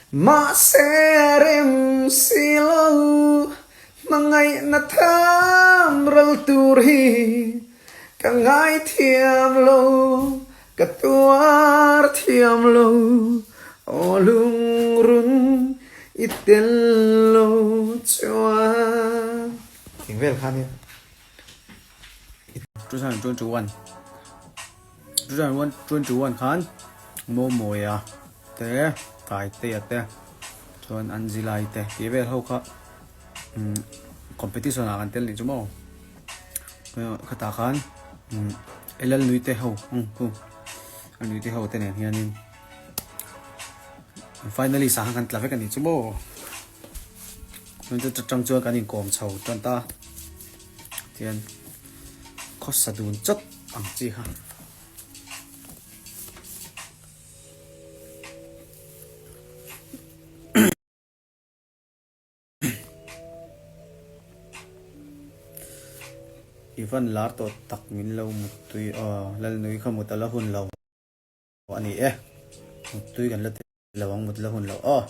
Mahse a rem si lo, hmangaihna tham ral tur hi ka ngaithiam lo, ka tuar thiam lo, aw lungrun i tel lo chuan. Eng vel kha nia. 2021 2021 khan Mawmawia te Taitea te chuan Anjilai te tih vel ho kha competition ah kan tel nih chu maw khatah khan Lalnui te ho Lalnui te ho te nen hianin finalist ah khan kan tla vek a nih chu maw chuan chu tang chuan kan inkawm chho tan ta tian khawsa dun chawt ang chi kha. I van lar tawh tak min lo muttui aw Lalnui kha mut a la hun lo a ni e muttui kan la ti lo ang mut la hun lo aw.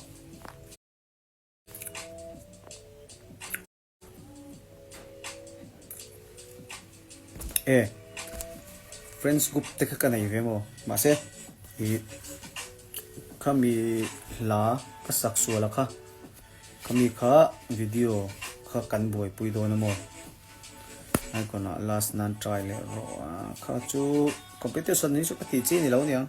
E friends group te kha ka nei ve maw mahse ih khami hla ka sak sual a kha khami kha video kha kan buaipui dawn a maw icon ah last nan try leh rawh a kha chu competition hi chu ka tih chi ni lo aniang.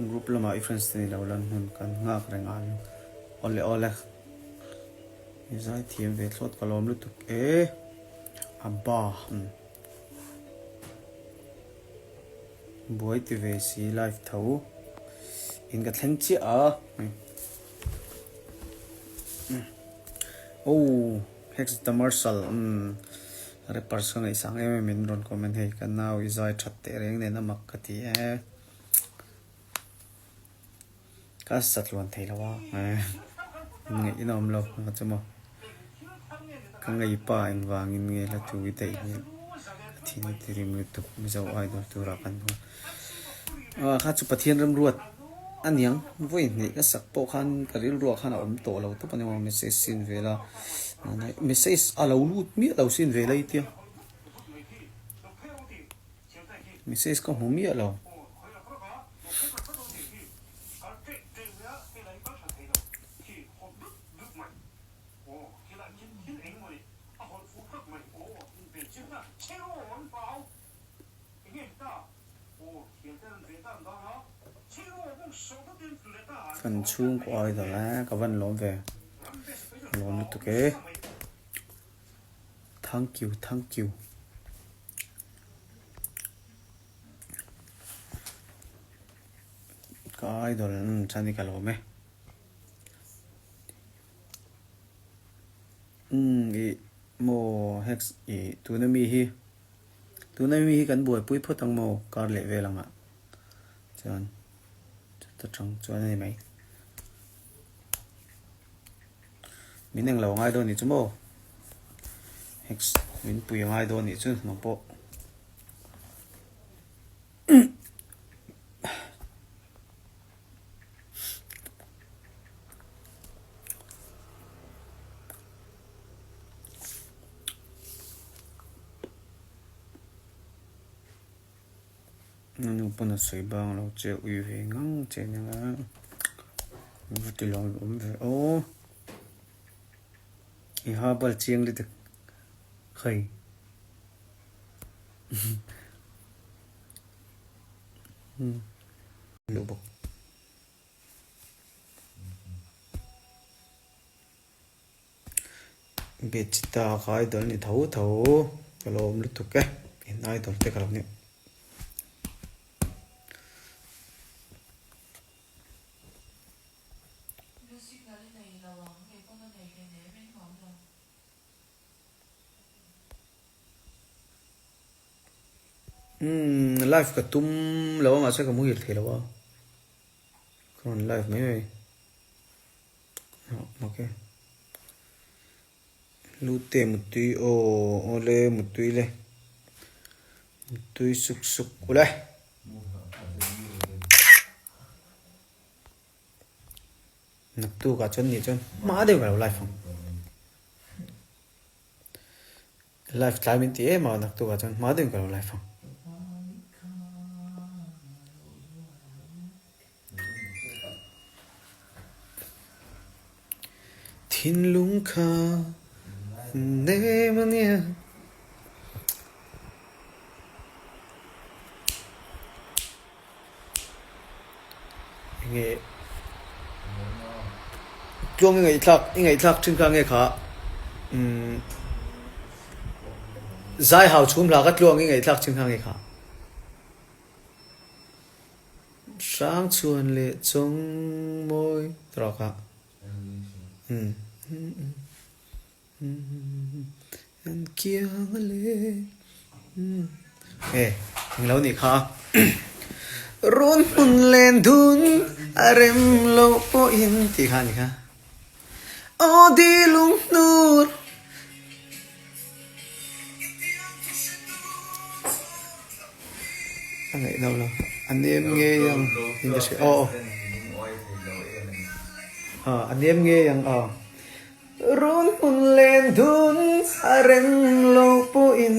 Group lamah i friends te ni lo lan hun kan nghak reng ang. Awle awle. I zai thiam ve thlawt ka lawm lutuk e. Abba. Buai ti ve si live tho. In ka thleng chiah a. Oh. Hex the Marshal umm rappers ka ngaihsang em em in rawn comment hei ka nau i zai that teh reng nen a mak ka ti e ka sa tluan thei lo a ngaih in a awm lo ka chu maw ka ngei pa engvangin nge la thu i daih hi ka thin a ti rim lutuk Mizo idol turah kan hmu a kha chu Pathian remruat A niang, vawi hnih ka sak pawh khan ka rilruah khan a awm tawh lo tawp a ni maw, message sin vel a, message a lo lut miah lo sin vel a i tia, message ka hmu miah lo. Kan chhungkaw idol e ka van lawm ve ka lawm lutuk e thank you thank you. Ka idol chuan i ka lawm e umm ih maw hex ih tuna mi hi. Tuna mi hi kan buaipui phawt ang maw kar leh vel angah chuan chuta tang chuan a ni mai. Min englo a ngai dawn nih chu maw hex min pui a ngai dawn nih chu nang pawh. Nu pawn a sawi bang lo che ui ve ngang che nia va ti lo awm ve aw i ha bal chiang lutuk khai lo bawk. Bechita ka idol ni tho tho ka lawm lutuk e in idol te ka lo nih. Umm live ka tum lo a mahse ka muhil thei lo a ka rawn live mai mai ok lute mutui aw awle mutui le. Tui suk suk ule. Naktukah chuan nih chuan hma deuh ka lo live ang. Live tlai min ti em a naktukah chuan hma deuhin ka lo live ang. Thinlung kha nem a nia. Enge tluang i ngaihthlak i ngaihthlak thin kha nge kha umm zai hau chhum hla kha tluang i ngaihthlak thin kha nge kha. Hrang chhuan leh chawng mawi tawk a umm an kiang a le umm e englo nih kha run hmun len dun a rem loh pawhin tih kha a ni kha aw dilung hnur. A ngaih lo lo. A nem ngei ang in ka hria. Aw. Aw a nem ngei ang aw. Run hmun len dun a rem lo pawhin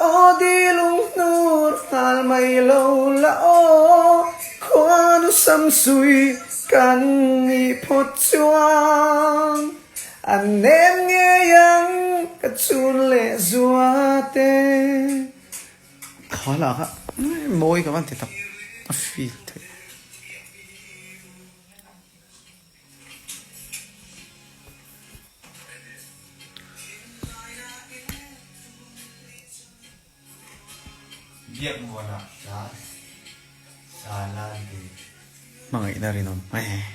aw dilung hnur nghal mai lo la aw khuanu samsui kan nih phawt chuan. A nem ngei ang ka chun leh zua te. Kha lah kha mawi ka van ti tak a feel theih. Biak muanah tla sa lan ti. Hmangaihna rinawm eh.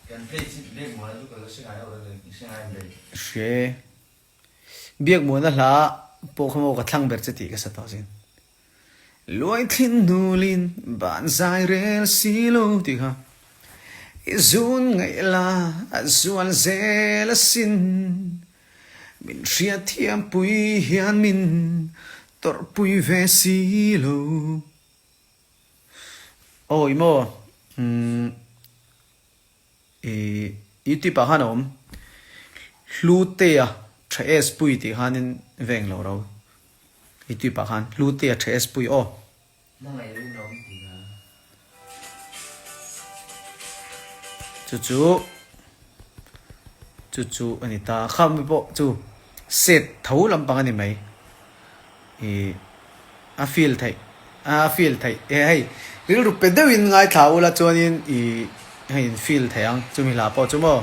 Kan phei chit biak muana chu ka la hre ngai lo la hre ngai em bei. Hre. Biak muana hla pawh kha maw ka thlang ber che tih ka sa tawh zin. Luaithlin hnulin ban zai rel si lo tih kha. I zun ngaih la a zual zel asin. Min hriatthiampui hian min tawrhpui ve si lo. Awi maw umm i youtube ah khan a awm Hlutea tha es pui tih khanin veng lo ro youtube ah khan Hlutea tha es pui aw. Hmangaih rinawm tih kha. Chu chu chu chu a ni ta kha mi pawh chu set tho lampang a ni mai ih a feel theih a feel theih e hei rilru pe deuhin ngaithla ula chuanin ih hei in feel theih ang chumi hla pawh chu maw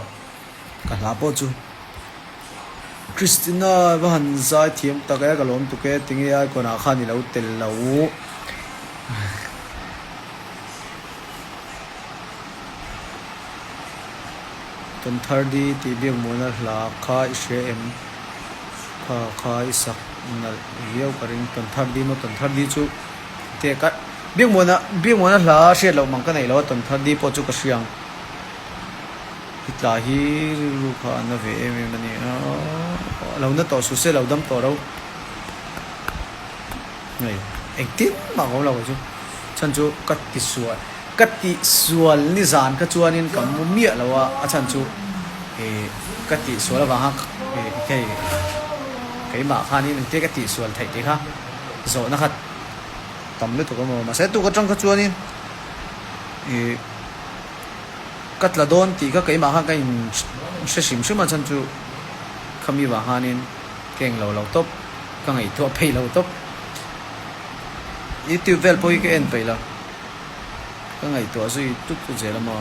ka hla pawh chu Christina va han zai thiam tak e ka lawm tuk e tinge icon ah khan i lo tel lo. Tawnthar di tih biak muana hla kha i hria em? Kha kha i sak nalh viau ka ring. Tawnthar di maw Tawnthar di chu te ka biak muana biak muana hla hriat loh mang ka neih lo a Tawnthar di pawh chu ka hria ang. I tla hi rilru kha a na ve em em a ni a, a lo na tawh suh se lo dam tawh ro. Hei engtin mah ka awm lo chu chhan chu ka ti sual ka tih sual nizan kha chuanin ka mu miah lo a a chhan chu ih ka tih sual avanga ih hei keimah khanin engtia ka tih sual theih tih kha zawhna kha tam lutuk a maw mahse tuk atang kha chuanin ih ka tla dawn tih kha keimah khan ka in hre hrim hrim a chhan chu khami vang khanin ka englo lo tawp. Ka ngaihtuah peih lo tawp. Youtube vel pawh hi ka en peih lo. Ka ngaihtuah zui tut tut zel a maw.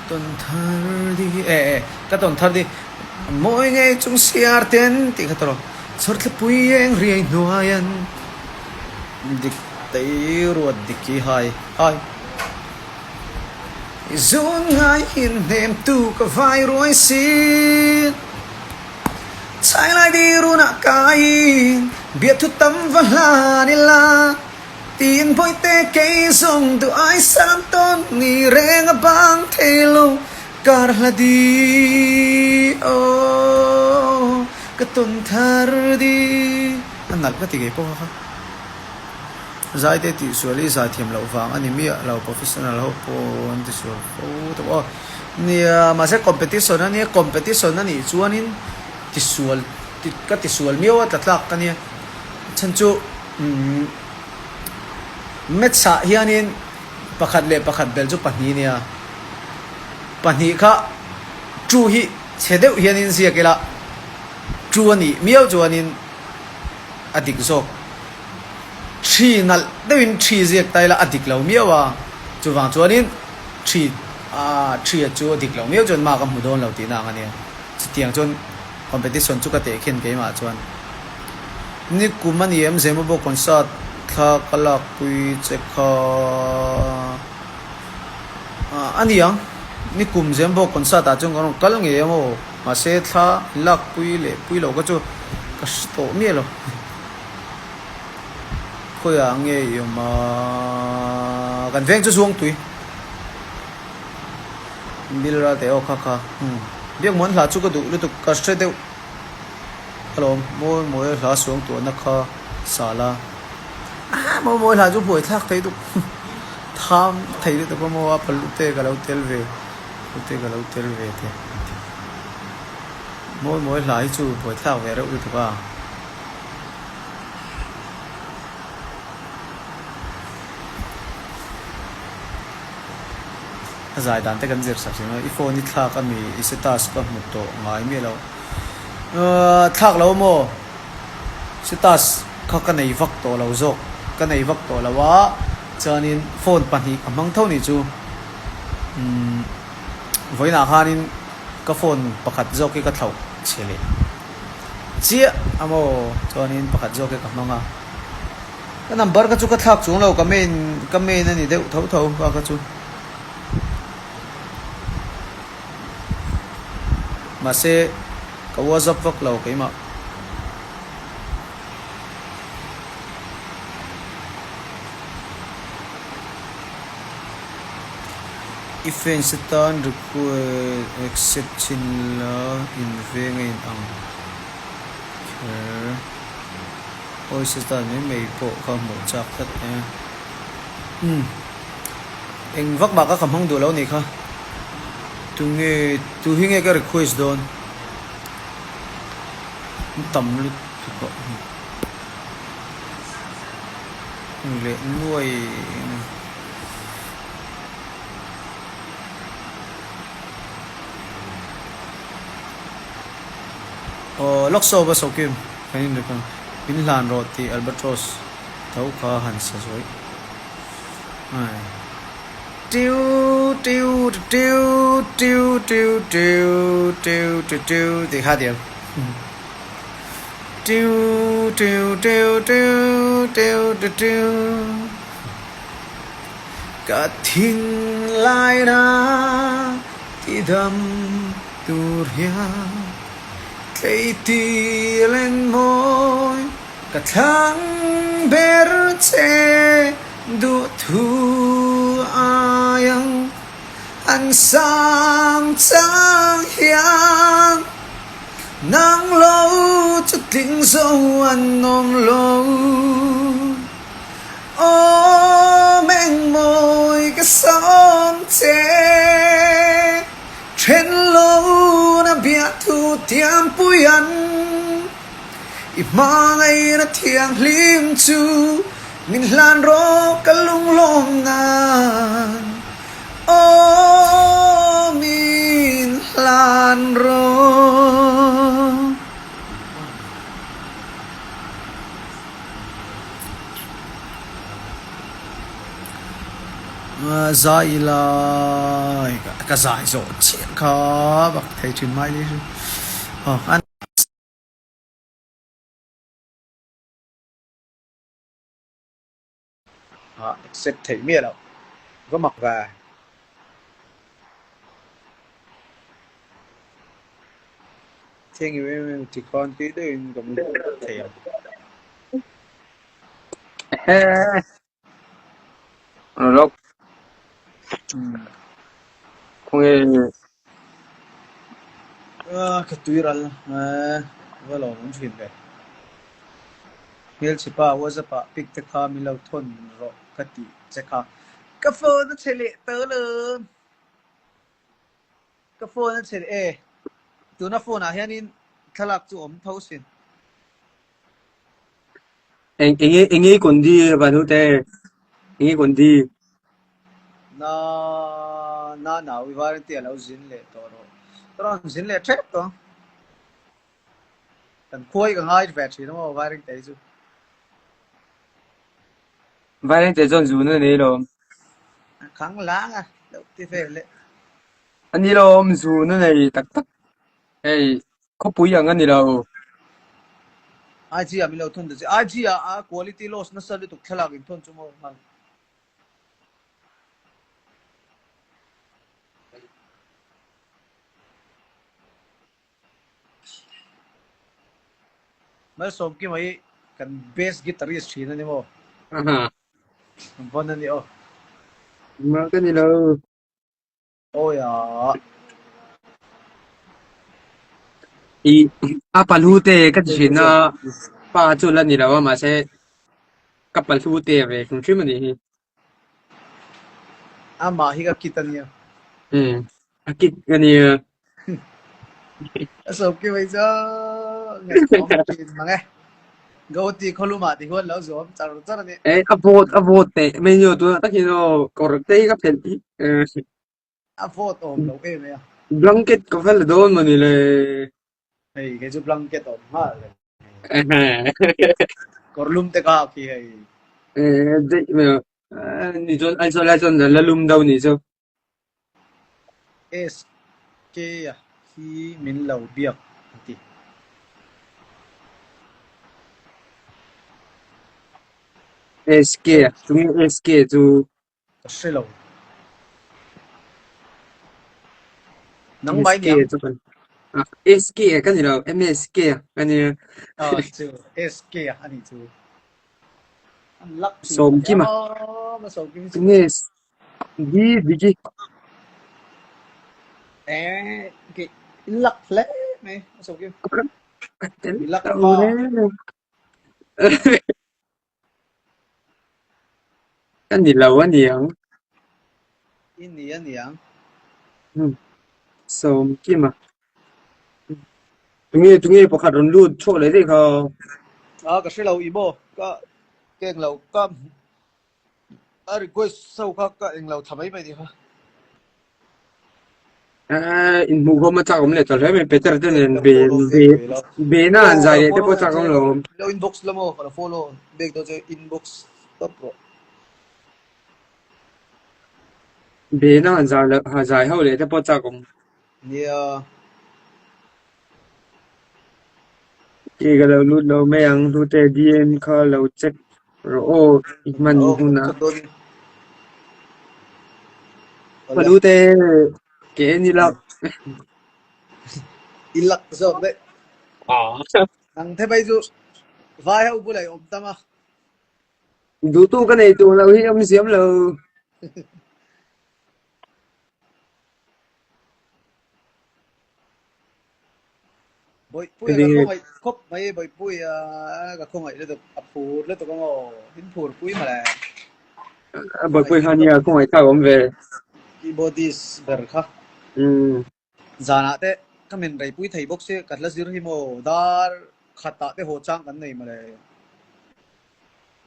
Tawn thar di e e ka tawn thar di mawi ngei chung siar ten tih kha tawh chhawr thlapui eng riai hnuaian dik tei ruat dik hi hai hai. I zun ngai hin hnem tu ka vai ruai si. Chai lai di runah kaiin biathu tam va hlan ila. Tiin bawihte kei zawng duh ai sam tawn ni reng a bang thei lo kar hla di aw. Ka tawn thar di a nalh ka ti ngei pawh kha. Zaite tihsual hi zaithiam loh vang a ni miah lo, professional ho pawh an tisual fo tawh aw. Nia, mahse competition a nia, competition a nih chuanin tisual ka tisual miau a tla tlak ka nia. Chhan chu umm maths ah hianin pakhat leh pakhat bel chu pahnih a nia, pahnih kha two hi chhe deuh hianin ziak ila two a nih miau chuanin a dik zawk. Ṭhi nalh deuhin ṭhi ziak ta ila a dik lo miau a, chuvang chuanin ṭhi ah ṭhi a chu a dik lo miau chuan mark a hmu dawn lo tihna ang a nia. Chutiang chuan competition chu ka teh khin keimah chuan nikum a ni em Zemabawk concert thla ka lakpui che kha a ni ang, nikum Zemabawk concert ah chuan kan rawn kal ngei ang aw, mahse thla lakpui leh pui lo kha chu ka hre tawh miah lo. Khawiah nge i awm a? Kan veng chu Zuangtui. Bill ral teh aw kha kha. Umm. Biakmuan hla chu ka duh lutuk ka hre deuh alawm. Mawi mawi hla suang tuahna kha sala. Aaa mawi mawi hla chu buai thlak thei duk. Tham thei lutuk a maw a palute ka lo tel ve. Palute ka lo tel ve te. Mawi mawi hla hi chu buai thlak ve reuh lutuk a. A zai dan te kan zir sak sin a, i phone i thlak a mi i status ka hmu tawh ngai miah lo. Ahh thlak lo maw? Status kha ka nei vak tawh lo zawk, ka nei vak tawh lo a, chuanin phone pahnih ka hmang tho nih chu. Umm vawiinah khanin ka phone pakhat zawk hi ka thlauh chhe leh. Chiah a maw? Chuanin pakhat zawk hi ka hmang a. Ka number kha chu ka thlak chung lo, ka main ka main a ni deuh tho tho ka kha chu. Mahse ka WhatsApp vak lo keimah. I fans te tan request accept chin la in veng a in ang kher. Voice dan mai mai pawh kha hmuh chak tlat e. Umm eng vak mah kha ka hmang duh lo nih kha. Tunge tu hi nge ka request dawn? An tam lutuk a. Leh nuai Aw lawk saw va sawkim kan in rek ang min hlan rawh tih albatross tho kha han sa zuai ai tiu tiu tiu tiu tiu tiu tiu tiu tiu tih kha diam. Tiu tiu tiu tiu tiu tiu tiu Ka thinlaina tidam tur hian Tleitir engmawi ka thlang ber che Duhthu aiang an sang chang hian Nang lo chu tling zo an awm lo. Aw mengmawi ka sawm che, Then lo na biahthu tiampui an, I hmangaihna thianghlim chu min hlan rawh ka lunglawm nan. Aw min hlan rawh. Zai ila ka zai zawh chiah kha bak thei thin mai le chu. Ah accept theih miah loh va mak ve. Thank you em em ti khan tui deuhin ka mu thei ang. Lawk. Khawnge Ah ka tui ral. Va lawm awm thin ve. Hmelchhe pa WhatsApp ah pic te kha min lo thawn rawh ka tih che kha. Ka phone a chhe leh tawh lo. Ka phone a chhe leh e. Tuna phone ah hianin thlalak chu awm tho sin. Eng enge enge kundi vanute enge kundi. Na na nau i warranty a lo zin leh tawh rawh. Ka rawn zin leh tep tawh. Kan khuai ka ngai ve thin amaw warranty chu. Warranty chuan zun a nei lo. Khang lang a lo ti ve leh. A ni lo zun a nei tak tak. Hei khawpui ang a ni lo. IG ah min lo thawn ta che. IG ah a quality loss nasa lutuk thlalak in thawn chu maw nghal. Malsawmkima hi kan bass guitarist thin a ni maw? Aha. Kan vawn a ni aw. Mah ka ni lo. Awi a. I a palhu te ka ti thin a, pa chu la ni lo a mahse ka palhu te ve hrim hrim a nih hi. Amah hi ka kit a nia. Um, a kit a nia. A sawm ki mai chu ngaihtuah awm thin mang e. Gauhati khawlumah ti huan lo zuam char char a ni. E, a vote a vote teh mai nio tunah takin aw kawr te hi ka phelh hi. A vote awm lo em e a. Blanket ka va la dawn mawni le. Hei kei chu blanket awm nghal le. Kawr lum te ka khi hei. E, daih mai aw. Ni chuan Aizawl lai chuan la lum deuh ni chu. SK a hi min lo biak a ti. SK a tunge SK chu? Ka hre lo. Nang mai SK niang. chu kan SK ka ni lo MSK ka ni. Ah chu SK a ni chu. An lak thin. Sawmkima. Ma sawmkim chu. Tunge Di diki. Eh, ke lak hle mai a sawmkim. Ka tel I lak lo pa. reng. Ka ni lo a niang. I ni a niang. Sawmkima. Tunge tunge pakhat rawn lut chhuak leh daih kha. A ka hre lo i maw ka ka englo ka A request ho kha ka englo tha mai mai ni kha. Eh, inhmuh khawm a chak awm leh tawh hle mai Peter te nen be be be na an zai leh te pawh chak awm lo. Lo inbox la maw ka lo follow bek dawn che inbox tawp rawh. Be na an zai leh zai ho leh te pawh chak awm. Nia. Kei ka lo lut lo mai ang hlute DM kha lo check rawh aw i hman hunah. Ka hlute ke en ila. I lak zawk daih. Nang the mai chu vai ho bulah i awm tam a. Duhtu ka nei tur lo hi awm siam lo. Bawihpuia ka khawngaih khawp mai Bawihpuia ka khawngaih lutuk a phur lutuk ang aw in phur pui mawle. Bawihpuia kha nia khawngaih thlak awm ve. Keyboardist ber kha. Zanah te ka men rei pui thei bawk sia ka hla zir hi maw dar khatah te haw chang kan nei mawle.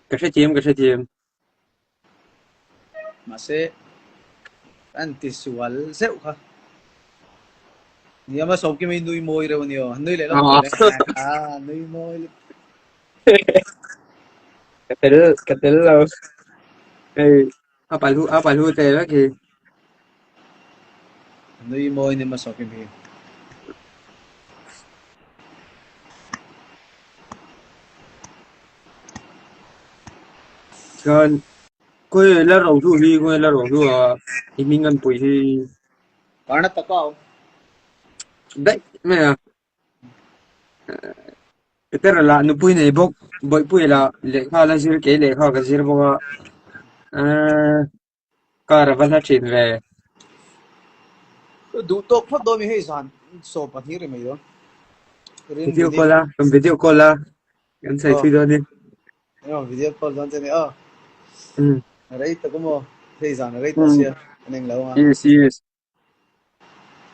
Ka hrethiam ka hrethiam. Mahse, an ti sual zeuh kha. Nia ma sawmkim hi nui mawi reuh a ni aw. Nui leh lawk tawh le. Ah, nui mawi lutuk. Ka tel ka tel lo. Hei a palhu a palhu te vek hi. Nui mawi ni ma sawmkim hi. Chuan khawi la ro hlu hi khawi la ro hlu a i hming an pui hi. Karnataka awm. Daih mai a. Peter lah nupui nei bawk bawihpui lah lehkha la zir kei lehkha ka zir bawk a. Car a va hla thin ve. Duh tawk phawt dawn mi hei zan 12 ri mai dawn. Video call a, kan video call a, kan sawi thui dawn ni. Emaw video call dawn che ni aw. Mm. Rei tak maw? Hei zan rei ta sia. An eng lo a. Yes, yes.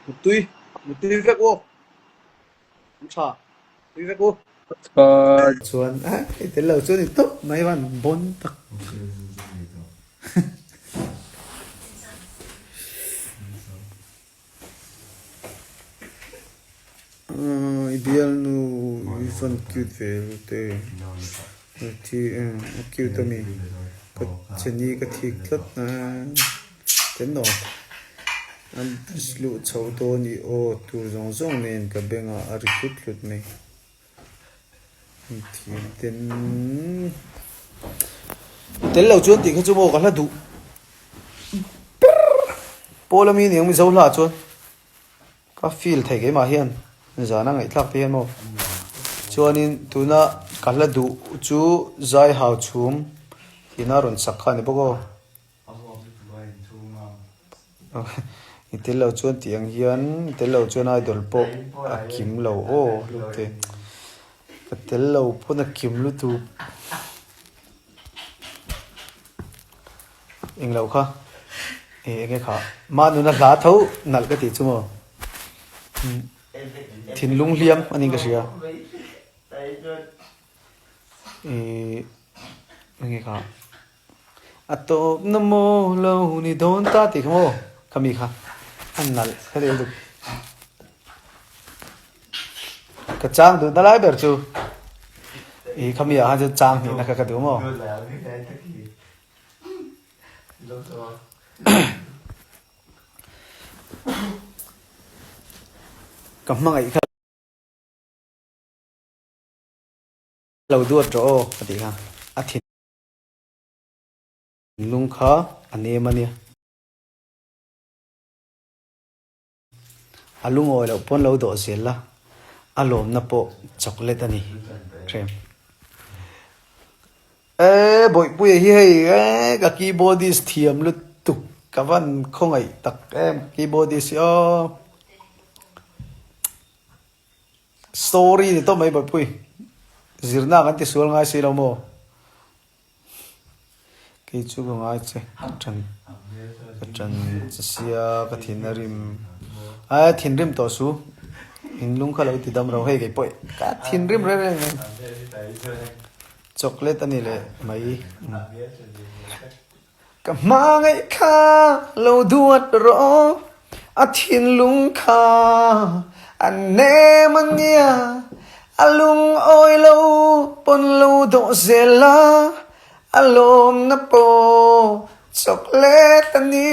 Mutui, mutui vek u. An tha. Tui vek u. Hotspot. Chuan i tel lo chuan i tawp mai van bon tak. I bialnu i van cute ve lo te thi a cute ami ka cheni ka thik tlat na ten aw an luh chho dawn i aw tur zawng zawng nen ka bengah a ri hlut hlut mai. Thiam ten tel lo chuan tih kha chu maw ka hla duh ber pawl ami aniang mizo hla ah chuan ka feel thei keimah hian zana ngaihthlak te hian maw chuanin tuna ka hla duh chu zai hau chhum tina rawn sak kha a ni bawk aw. I tel lo chuan tih ang hian i tel lo chuan idol pawh a kim lo aw hlute ka tel lo pawn a kim lutuk englo kha eh enge kha mahnuna hla tho nalh ka tih chu maw thinlung hliam a niin ka hria eh enge kha. A tawp na maw lo ni dawn ta tih kha maw khami kha a nalh ka ti lutuk. Ka chang duh na lai ber chu ih khami ah khan chuan chang hnihna kha ka duh maw. Ka hmangaih kha. Lo duat rawh aw ka tih kha a thinlung kha a nem a nia. A lungawi loh pawn lo dawh zel la, a lawmna pawh chocolate a ni hrem. Eee Bawihpuia hi hei eee ka keyboardist thiam lutuk ka van khawngaih tak em keyboardist hi aw. Story ni tawp mai Bawihpui. Zirna kan ti sual ngai si lo maw? Kei chu ka ngai che. Ka ṭan ka ṭan che sia ka thin a rim. Ai thinrim tawh su. Inlung kha lo ti dam ro hei kei pawh ka thinrim reng reng mai. Chocolate a ni leh mai. Ka hmangaih kha lo duat rawh, a thinlung kha a nem a nia, a lungawi lo pawn lo dawh zel a, a lawmna pawh chocolate a ni.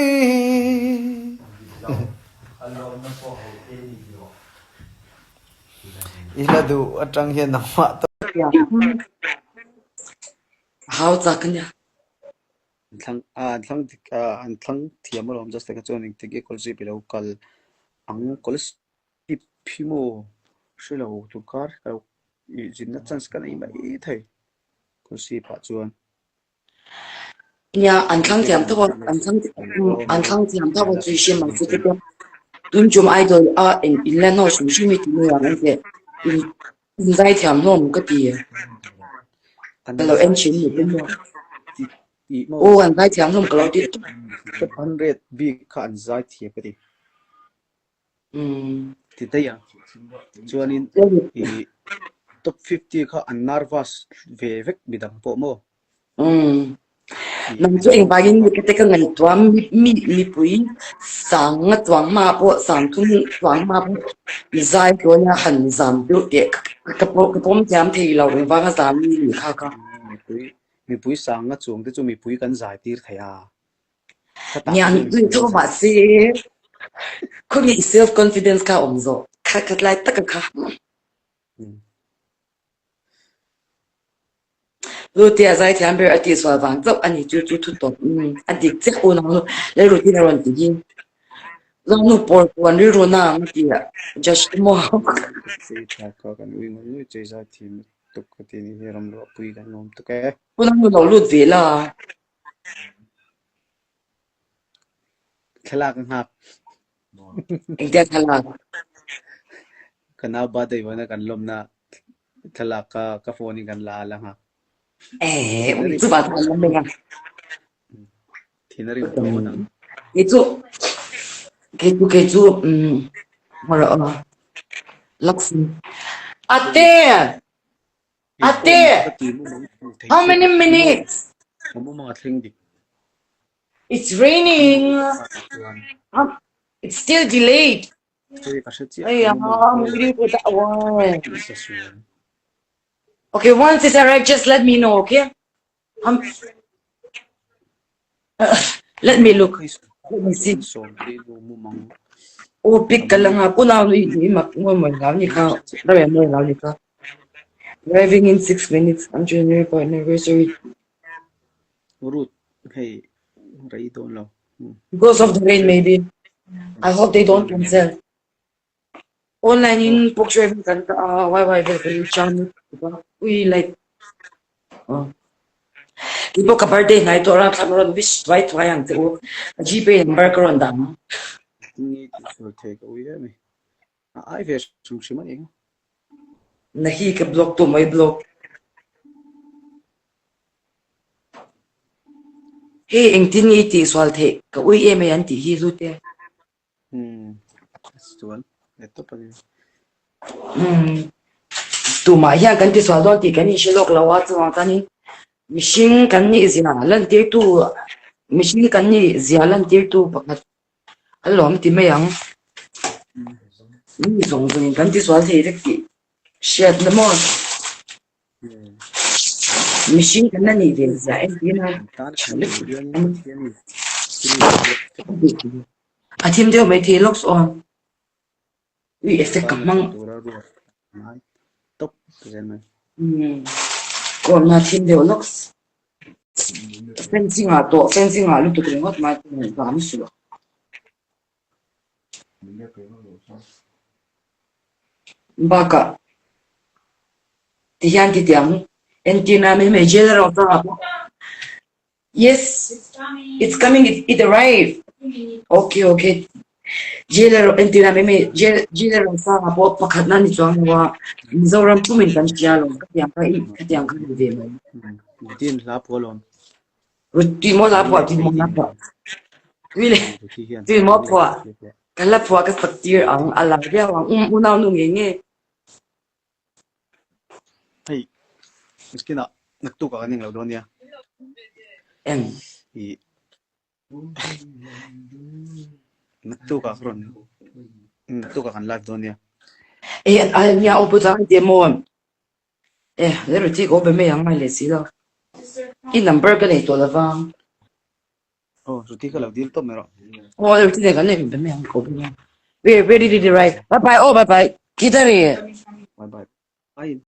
I hla duh atang hian nangmah tawh. Hau chak a nia. An thlang ah an thlang dik ah an thlang thiam alawm just taka chuan engtik nge kawlzip ilo kal ang kawlzip hi maw hre lo tur kar ka lo ih zinna chance ka nei mai thei kawlzip ah chuan. Nia an thlang thiam tho a an thlang an thlang thiam tho a chu i hre mai chu te pawh tun tum idol a eng inlan ho hrim hrim hi ti mai ang an teh in In zaithiam hlawm ka ti. Ka lo en thin ni pawh maw. Aw an zaithiam hlawm ka lo ti tawp. Top 100 bik kha an zaithiam ka ti. Ti daih a. Chuanin i top 50 kha an nervous ve vek midang pawh maw. Nang chu engvangin nge te ka ngaihtuah mi mipui sang nga chuang hma pawh sang thum chuang hma pawh i zai dawn a han zam deuh teh ka pawh ka pawm thiam thei lo engvanga zam ni ni kha ka. Mipui mipui sang nga chuang te chu mipui kan zai tir thei a. Nia nui tho mahse khawnge i self confidence kha awm zawh kha khat lai taka kha. Lutea zaithiam ber a tihsual vang chauh a ni chu chu thu tawp a dik chiah unau nu Lalrutin a rawn ti hi. Zawng nu pawl puan rilru na ang a ti a Josh maw. Chei tha kha kan ui ngawih ngawih chei zaithiam lutuk ka ti ni hi ramluahpui kan awm tuk e. Unau nu lo lut ve la. Thlalak a nghak. Engtia thlalak? Ka nau birthday vawiina kan lawmna thlalak ka ka phone in kan la a la nghak. Eh, ui chu ba an lam mai a. Thin a rim tawh ngawt ang. Kei chu kei chu kei chu um hmara aw. Lakshmi. Ate! Ate! How many minutes? Ka mumang a thleng dik. It's raining. It's still delayed. Hey, I'm waiting for that one. Okay, once it's arrived, just let me know, okay? Um, uh, let me look. Let me see. Oh, pick ka lang ako na ni mak mo mo na ni ka. Dami mo na ni ka. Driving in 6 minutes. I'm junior for anniversary. Ruth, hei rei dawn lo. Because of the rain maybe. I hope they don't cancel. Online in pok driving kan ka a wai wai vel kan chan ui like oh. Ki pawh ka birthday hnai tawh ra thlam rawn wish thuai thuai ang che u. Ka GPay number ka rawn dah ang. Tinge tih sual thei ka ui em i. A ai ve hrim hrim a ni. Na hi ka block tu mai block. Hei engtin nge i tih sual theih ka ui em ai an tih hi hlu te. Hmm. Chuan let tawp a ni. Hmm. Tumah hian kan ti sual dawn tih kan inhre lawk lo a chuvang chuanin mihring kan nih zia lantirtu mihring kan nih zia lantirtu pakhat A lawm ti mai ang. Mi zawng zawngin kan ti sual thei vek tih hriatna maw? Mihring kan la nih ve zia entir a tha lutuk a ni. A thim deuh mai thei lawks aw. Ui effect ka hmang. Kawmna thim deuh lawks. Fencing ah tawh fencing ah lutuk ringawt mai chu ngaihtuah am suh. Bakah tihian ti tiang entirna mai mai jail erawh chuan ah pawh yes it's coming it it arrived okay okay jail erawh entirna mai mai jail jail erawh sang ah pawh pakhatna a ni chuang lo a Mizoram pumin kan hria alawm ka tiang kha i ka tiang kha ni ve mai. Rutin hla phuah alawm. Ruti maw hla phuah tui maw hla phuah. Tui le tui maw phuah ka hla phuah ka sak tir ang a lar viau ang um unau nu nge nge. Hei miskinah naktuk ah kan englo dawn nia. Eng. I naktuk ah ka rawn naktuk ah kan live dawn nia. E a nia aw pu chang ti maw. E le ruti ko be mai ang ngai leh si lo. I number ka nei tawh lova. Aw ruti ka lo dil tawp mai rawh. Aw ruti nei kan nei be mai ang ko be mai. Wait, where did it arrive? Bye bye. Oh, bye bye. Kitari. Bye bye. Bye.